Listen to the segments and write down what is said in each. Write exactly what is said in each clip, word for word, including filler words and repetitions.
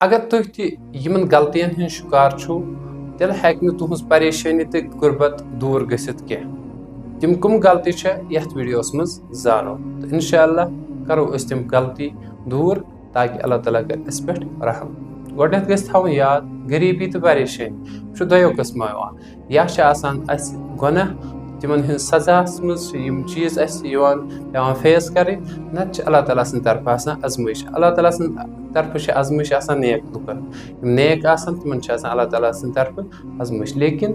اگر تُہۍ تہِ یِمن غلطین ہُنٛد شکار چھِو، تیٚلہِ ہیٚکہِ نہٕ تُہنٛز پریشٲنی تہٕ غربت دوٗر گٔژھِتھ کینٛہہ۔ تِم کٕم غلطی چھےٚ، یتھ ویڈیوس منٛز زانو، تہٕ انشاءاللہ کرو أسۍ تِم غلطی دوٗر، تاکہِ اللہ تعالیٰ کرِ اسہِ پٮ۪ٹھ رحم۔ گۄڈٕنیتھ گژھِ تھاوُن یاد، غریٖبی تہٕ پریشٲنی چھُ دۄیو قٕسمو یِوان۔ یا چھِ آسان اسہِ گۄناہ، تِمن ہٕنٛز سزاہس منٛز چھِ یِم چیٖز اسہِ یِوان، پٮ۪وان فیس کرٕنۍ، نتہٕ چھِ اللہ تعالیٰ سٕنٛدِ طرفہٕ آسان آزمٲیش۔ اللہ تعالیٰ سٕنٛدِ طرفہٕ چھِ آزمٲیش آسان نیک لُکن۔ یِم نیک آسان، تِمن چھِ آسان اللہ تعالیٰ سٕنٛدِ طرفہٕ آزمٲیش۔ لیکن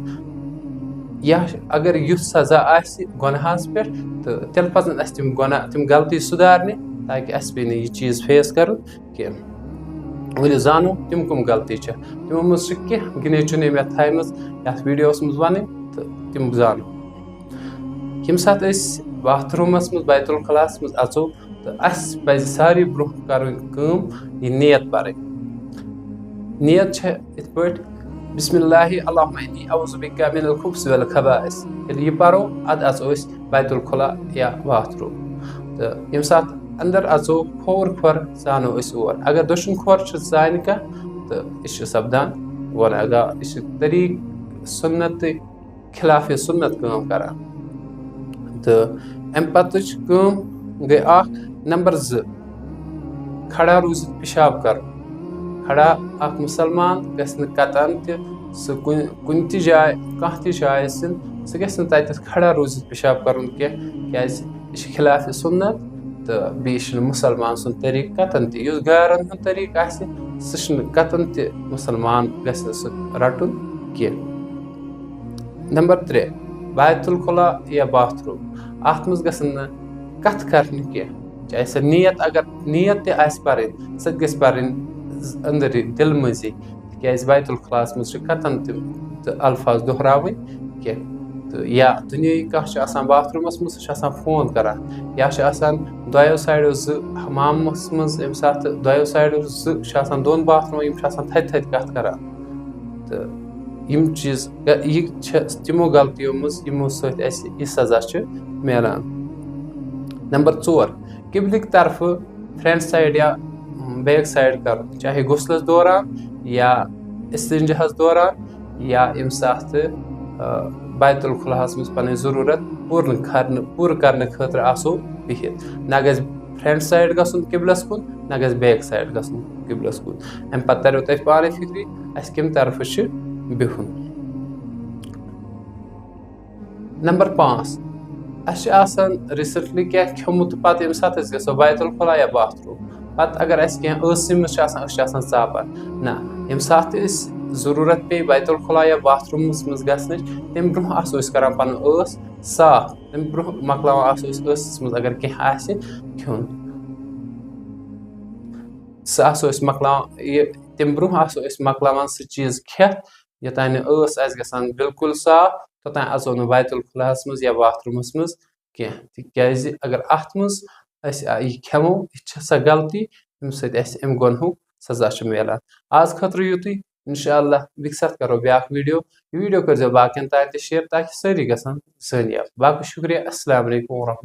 یا اگر یُتھ سزا آسہِ گۄناہس پٮ۪ٹھ، تہٕ تیٚلہِ پزن اسہِ تِم گۄناہ، تِم غلطی سُدھارنہِ، تاکہِ اسہِ پیٚیہِ نہٕ یہِ چیٖز فیس کرُن کینٛہہ۔ ؤلِو زانو، تِم کٕم غلطی چھِ۔ تِمو منٛز چھِ کینٛہہ گِنے چُنے مےٚ تھایمٕژ یتھ ویڈیوس منٛز ونٕنۍ، تہٕ تِم زانو۔ ییٚمہِ ساتہٕ أسۍ باتھ روٗمس منٛز، بیت الخلاہس منٛز اژو، تہٕ اسہِ پزِ ساروی برونٛہہ کرٕنۍ کٲم، یہِ نیت پرٕنۍ۔ نیت چھےٚ یِتھ پٲٹھۍ، بسم اللہ اللہم انی اعوذ بک من الخبث والخبائث۔ ییٚلہِ یہِ پرو، ادٕ اژو أسۍ بیت الخلا یا باتھ روٗم۔ تہٕ ییٚمہِ ساتہٕ اندر اژو، کھووُر کھۄر ژانو أسۍ اور۔ اگر دٔچھُن کھۄر چھُ ژانہِ کانٛہہ، تہٕ یہِ چھُ سپدان گۄناہ گار۔ یہِ چھُ طریٖقہٕ سُنت تہٕ خلاف سُنت کٲم کران۔ تہٕ امہِ پتٕچ کٲم گٔے اکھ۔ نمبر زٕ، کھڑا روٗزِتھ پِشاب کرُن۔ کھڑا اکھ مُسلمان گژھِ نہٕ قطعاً تہِ سُہ کُنہِ، کُنہِ تہِ جایہِ، کانٛہہ تہِ جایہِ ٲسِن، سُہ گژھِ نہٕ تتٮ۪تھ کھڑا روٗزِتھ پِشاب کرُن کینٛہہ، کیازِ یہِ چھِ خلاف سُنت تہٕ بیٚیہِ چھُنہٕ مُسلمان سُنٛد طریٖقہٕ قطعاً تہِ۔ یُس غٲرن ہُنٛد طریٖقہٕ آسہِ، سُہ چھُنہٕ قطعاً تہِ مُسلمان گژھِ نہٕ سُہ رٹُن کینٛہہ۔ نمبر ترٛےٚ، بیت الخلا یا باتھ روٗم، اتھ منٛز گژھن نہٕ کتھ کرنہِ کینٛہہ۔ چاہے سۄ نیت، اگر نیت تہِ آسہِ پرٕنۍ، سۄ تہِ گژھِ پرٕنۍ أنٛدری دِلہٕ منٛزٕے، تِکیازِ بیت الخلاہس منٛز چھِ قطعاً تِم تہٕ الفاظ دۄہراوٕنۍ کینٛہہ۔ تہٕ یا دُنیٲیی کانٛہہ چھُ آسان باتھ روٗمس منٛز، سُہ چھُ آسان فون کران، یا چھُ آسان دۄیو سایڈو زٕ حمامس منٛز، ییٚمہِ ساتہٕ دۄیو سایڈو زٕ چھِ آسان، دۄن باتھ روٗمن، یِم چھِ آسان تھدِ تھدِ کتھ کران۔ تہٕ یِم چیٖز، یہِ چھِ تِمو غلطیو منٛز، یِمو سۭتۍ اَسہِ یہِ سزا چھُ میلان۔ نمبر ژور، قبلٕکۍ طرفہٕ فرنٹ سایڈ یا بیک سایڈ کرُن، چاہے غسلس دوران یا استنجاہس دوران یا ییٚمہِ ساتہٕ، آ، بیت الخلاہس منٛز پنٕنۍ ضروٗرت پوٗرٕ کرنہٕ، پوٗرٕ کرنہٕ خٲطرٕ آسو بِہِتھ۔ نہ گژھِ فرنٹ سایڈ گژھُن قبلس کُن، نہ گژھِ بیک سایڈ گژھُن قبلس کُن۔ امہِ پتہٕ تریو تۄہہِ پانے فکرِ، اسہِ کمہِ طرفہٕ چھُ بِہُن۔ نمبر پانٛژھ، اسہِ چھُ آسان recently کینٛہہ کھیوٚمُت، پتہٕ ییٚمہِ ساتہٕ أسۍ گژھو بیت الخلا یا باتھ روٗم، پتہٕ اگر اسہِ کینٛہہ ٲسس منٛز چھُ آسان، أسۍ چھِ آسان ژاپان۔ نہ، ییٚمہِ ساتہٕ تہِ أسہِ ضروٗرت پیٚیہِ بیت الخلا یا باتھ روٗمس منٛز گژھنٕچ، تمہِ برونٛہہ آسو أسۍ کران پنُن ٲس صاف، تمہِ برونٛہہ مۄکلاوان آسو أسۍ ٲسس منٛز اگر کینٛہہ آسہِ کھیوٚن، سُہ آسو أسۍ مۄکلاوان، یہِ تمہِ برونٛہہ آسو أسۍ مۄکلاوان سُہ چیٖز کھٮ۪تھ، یوٚتانۍ نہٕ ٲس آسہِ گژھان بالکل صاف، توٚتانۍ اژو نہٕ بیت الخلاہس منٛز یا باتھ روٗمس منٛز کینٛہہ، تِکیازِ اگر اتھ منٛز أسۍ، آ، یہِ کھٮ۪مو، یہِ چھِ سۄ غلطی، ییٚمہِ سۭتۍ اَسہِ اَمہِ گۄنہُک سزا چھُ میلان۔ آز خٲطرٕ یُتُے، انشاءاللہ بیٚکہِ ساتہٕ کرو بیٛاکھ ویٖڈیو۔ یہِ ویٖڈیو کٔرۍزیو باقین تام تہِ share، تاکہِ سٲری گژھن زٲنیاب۔ باقٕے شُکریہ، السلام علیکم ورحمۃ اللہ۔